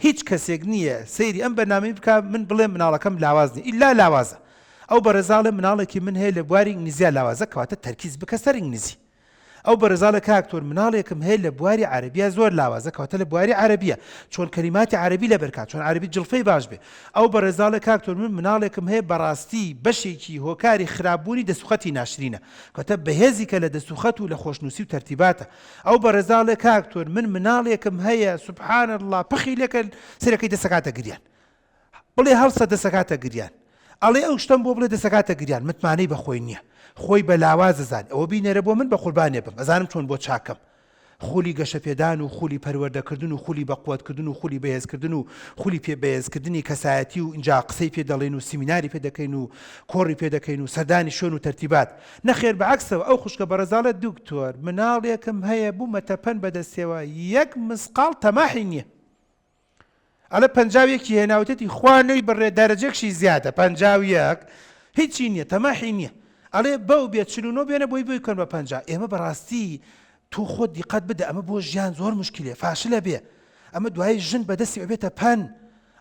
هیچ کەسێک نییە سەیری ئەم بەرنامەی بکا من بڵێم مناڵەکەم لاواز نیە ئیلا لاوازە ئەو بەڕێزاڵێ مناڵێکی من هەیە لە بواری ئینگلیزیا لاوازە کەواتە تەرکیز بکە سەر ئینگلیزی ئەو بەڕێزاڵێ کاک تۆر مناڵێکم هەیە لە بواری عەرەبیا زۆر لاوازە کەواتە لە بواری عەرەبیە چۆن کەلیماتی عەرەبی لەبەر کا چۆن عەرەبی جڵفەی باش بێ ئەو بەڕێزاڵێ کاک تۆر من مناڵێکم هەیە بەڕاستی بەشێکی هۆکاری خراپ بوونی دەست و خەتی ناشرینە کەواتە بەهێزی کە لە دەست و خەت و لە خۆشنووسی و تەرتیباتە ئەو بەڕێزاڵێ کاک تۆر من مناڵێکم هەیە سبحان اللە پخی لێکە سەرەکەی دەسەکاتە گریان بڵێ هەڵسە دەسەکاتە گریان ئەڵێ ئەو شتەم بۆ بڵێ دەسەکاتە گریان متمانەی بە خۆی نییە خۆی بە لاواز ئەزانێ ئەوە بینەرە بۆ من بە قوربانێ بم ئەزانم چۆن بۆ چاکەم خولی گەشەپێدان و خولی پەروەردەکردن و خولی بەقوەتکردن و خولی بەهێزکردن و خولی پێ بەهێزکردنی کەسایەتی و ئینجا قسەی پێ دەڵێین و سیمیناری پێ دەکەین و کۆڕی پێ دەکەین و سەردانی شوێن و تەرتیبات نەخێر بە عەکسەوە ئەو خوشکە بەڕێزاڵێ دکتۆر مناڵێکم هەیە بوومەتە پەن بەدەستیەوە یەک مسقاڵ تەماحی نییە ئەڵێ 51ی هێنا وتێتی خوا نەیبڕێ دەرەجەکشی زیادە 51 هیچی نییە تەماحی نییە ئەڵێ بەو بێ 49 بێنە بۆی بۆی کەن بە 50 ئێمە بەڕاستی تۆ خۆت دیقەت بدە ئەمە بۆ ژیان زۆر مشکلێ فاشلە بێ ئەمە دوایی ژن بەدەستی ئەبێتە پەن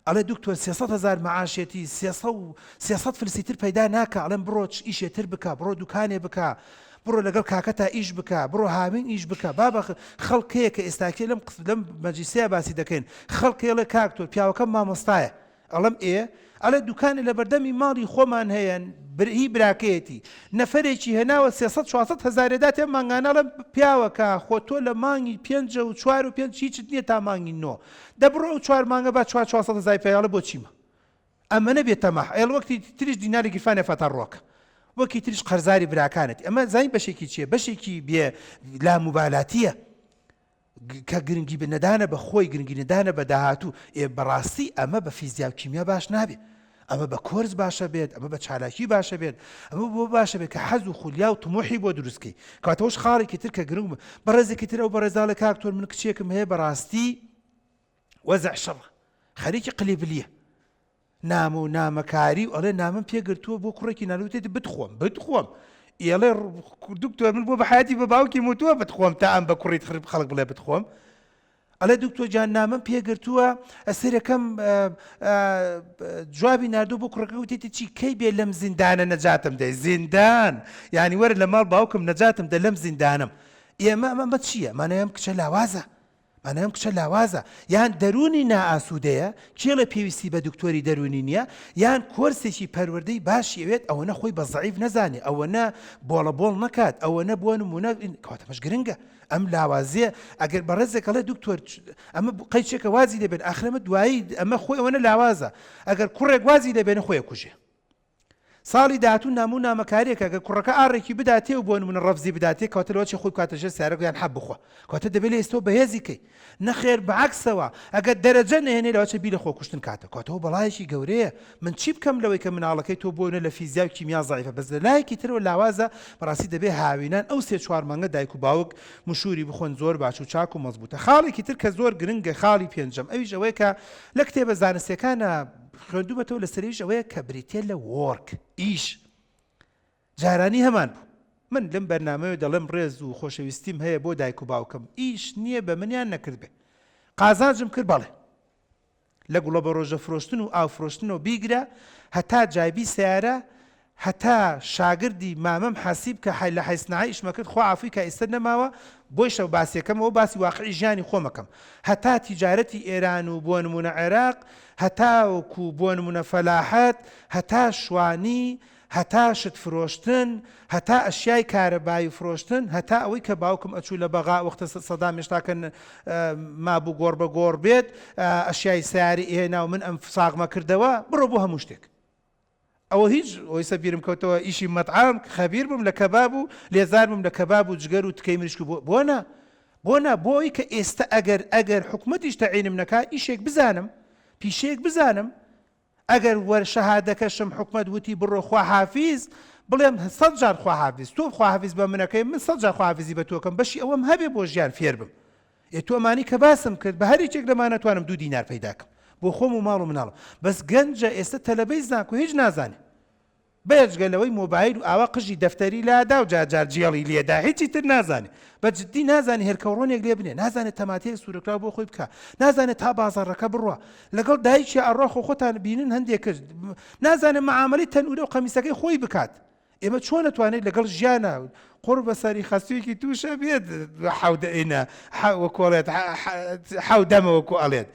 ئەڵێ دکتۆر 300 هزار معاشێتی 300 فلسی تر پەیدا ناکە ئەڵێم بڕۆ ئیشێ تر بکە بڕۆ دوکانێ بکە بڕۆ لەگەڵ کاکەتا ئیش بکە، بڕۆ هاوین ئیش بکە، بابە خەڵک هەیە کە ئێستاکێ لەم قس لەم مەجلیسەیا باسی دەکەین، خەڵک هەیە ئەڵێ کاک تۆ پیاوەکەم مامۆستایە، ئەڵێم ئێ؟ ئەڵێ دوکانێ لە بەردەمی ماڵی خۆمان هەیە هی براکەیەتی، نەفەرێکی هێناوە 300 400 هەزارێ داتێ مانگانە، ئەڵێم پیاوەکە خۆ تۆ لە مانگی پێنجە و چوار و پێنج هیچت نییە تا مانگی نۆ، دە بڕۆ ئەو چوار مانگە با چوار 400 هەزاری پێ ئەڵێ بۆ چیمە؟ ئەمەنە بێ تەماح ئێڵ وەکتی تریش دیناری گیرفانێ فەتە ڕۆکە وەکی تریش قەرزاری براکانێتی ئەمە زانی بەشێکی چیە بەشێکی بێ لاموبالاتیە کە گرنگی بە نەدانە بە خۆی گرنگی نەدانە بە داهاتوو ئێ بەڕاستی ئەمە بە فیزیا و کیمیا باش نابێ ئەمە بە کۆرس باشە بێت ئەمە بە چالاکی باشە بێت ئەمە بۆ باشە بێت کە حەز و خولیا و تموحی بۆ دروستکەی کاتەوەش خاڵێکی تر کە گرنگ بەڕێزێکی تر ئەو بەڕێزاڵێ کاک تۆر من کچێکم هەیە بەڕاستی وەزع شەڕە خەریکی قلیبلیە نامە و نامەکاری و ئەڵێ نامەم پێگرتووە بۆ کوڕێکی نالوتێتی بتخۆم بتخۆم ئێڵێ دکتۆر من بۆ بە حیاتی بە باوکی موتووە بتخۆم تا ئەم بە کوڕیت خرب خەڵک بڵێ بتخۆم ئەڵێ دکتۆر جان نامەم پێگرتووە ئەسەرەکەم جوابی نردوو بۆ کوڕەکە وتێتی چی کەی بێ لەم زیندانە نەجاتم دەی زیندان یعنی وەرە لە ماڵ باوکم نەجاتم دە لەم زیندانم ئێمە ئەمە چییە مانەیەم کچە لاوازە مانا ئەم کچە لاوازە یان دەروونی نائاسوودەیە، کێڵێ پێویستی بە دکتۆری دەروونی نییە، یان کۆرسێکی پەروەردەی باشی ئەوێت ئەوەنە خۆی بە زەعیف نەزانێ، ئەوەنە بۆڵە بۆڵ نەکات، ئەوەنە بۆ نموونە کەواتە ئەمەش گرنگە ئەم لاوازیە ئەگەر بەڕێزێک ئەڵێ دکتۆر ئەمە قەیچێکە وازی لێ بێن ئاخر ئەمە دوایی ئەمە خۆی ئەوەنە لاوازە ئەگەر کوڕێک وازی لێ بێنە خۆی ئەکوژێ. ساڵی داهاتوو نامە و نامەکاریەکە گەر کوڕەکە ئاڕێکی بداتێ و بۆ نمونە ڕەفزی بداتێ کەواتە لەوەچێ خۆی بکاتە ژێر سیارەکە یان حەب بخوا کەواتە دەبێ لە ئێستەوە بەهێزی کەی نەخێر بەعەکسەوە ئەگەر دەرەجە نەهێنێ لەوەچێ بیر لە خۆکوشتن کاتەوە کەواتە ئەوە بەڵایەکی گەورەیە من چی بکەم لەوەی کە مناڵەکەی تۆ بۆ نە لە فیزیا و کیمیا زەعیفە بەس لە لایەکی ترەوە لاوازە بەڕاستی دەبێ هاوینان ئەو سێ چوار مانگە دایک و باوک مشوری بخۆن زۆر باش و چاک و مەزبوتە خاڵێکی تر کە زۆر گرنگە خاڵی پێنجەم ئەویش ئەوەیە کە لە کتێبە زانستیەکانا خوێندومەتەوە لەسەرەویش ئەوەیە کە بریتیە لە work ئیش جارانی هەمان بوو من لەم بەرنامەیە دەڵێم ڕێز و خۆشەویستیم هەیە بۆ دایک و باوکم ئیش نییە بە منیان نەکردبێ قازانجم کرد بەڵێ لە گوڵە بە ڕۆژە فرۆشتن و ئاو فرۆشتنەوە بیگرە هەتا جایبی سیارە هەتا شاگردی مامەم حەسیب کە حەی لە حەی سناعی ئیشمە کرد خوا عافوی کا ئیستە نەماوە بۆیشە باسیەکەم ئەوە باسی واقعی ژیانی خۆمەکەم هەتا تیجارەتی ئێران و بۆ نمونە عێراق هەتاوەکو بۆ نمونە فەلاحەت هەتا شوانی هەتا شت فرۆشتن هەتا ئەشیای کارەبایی فرۆشتن هەتا ئەوەی کە باوکم ئەچوو لە بەغا وەختە سەدام هێشتاکە مابوو گۆڕ بە گۆڕ بێت ئەشیای سەیارەی ئێنا و من ئەم ساغمە کردەوە بڕۆ بۆ هەموو شتێک ئەوە هیچ ئۆیسە بیرم کەوتەوە ئیشی مەتعام خەبیر بووم لە کەباب و لێزار بووم لە کەباب و جگەر و تکەی مریشک و بۆ نا بۆ نا بۆ ئەوی کە ئێستە ئەگەر ئەگەر حکومەتیش تەعینم نەکا ئیشێک بزانم پیشەیەک بزانم ئەگەر وەر شەهادەکەشم حکومەت وتی بڕۆ خواحافیز بڵێم سەد جار خواحافیز تۆ خواحافیز بە منەکەی من سەد جار خواحافیزی بە تۆکەم بەشی ئەوەم هەبێ بۆ ژیان فێر بم ئێ تۆ ئەمانەی کە باسم کرد بە هەر یەکێک لەمانە توانم دوو دینار پەیدا کەم بۆ خۆم و ماڵ و مناڵم بەس گەنجە ئێستا تەلەبەی زانکۆ هیچ نازانێ. بێجگە لەوەی مۆبایل و ئاوا قژی دەفتەری لادا و جار جار جێڵی لێدا هیچی تر نازانێ. بە جدی نازانێ هێلکەوڕۆنێک لێ بنێ، نازانێ تەماتەیەک سوورەکراو بۆ خۆی بکا، نازانێ تا بازاڕەکە بڕوا لەگەڵ دایکیا ئەڕوا خۆ خۆتان بینن هەندێ کچ نازانێ مەعامەلەی تەنورە و قەمیسەکەی خۆی بکات. ئێمە چۆن ئەتوانێت لەگەڵ ژیانا قوڕ بەسەری خەستوویەکی تووشە بێت حەودەئینە وەکۆڵێت حەودەمە وەکو ئەڵێت.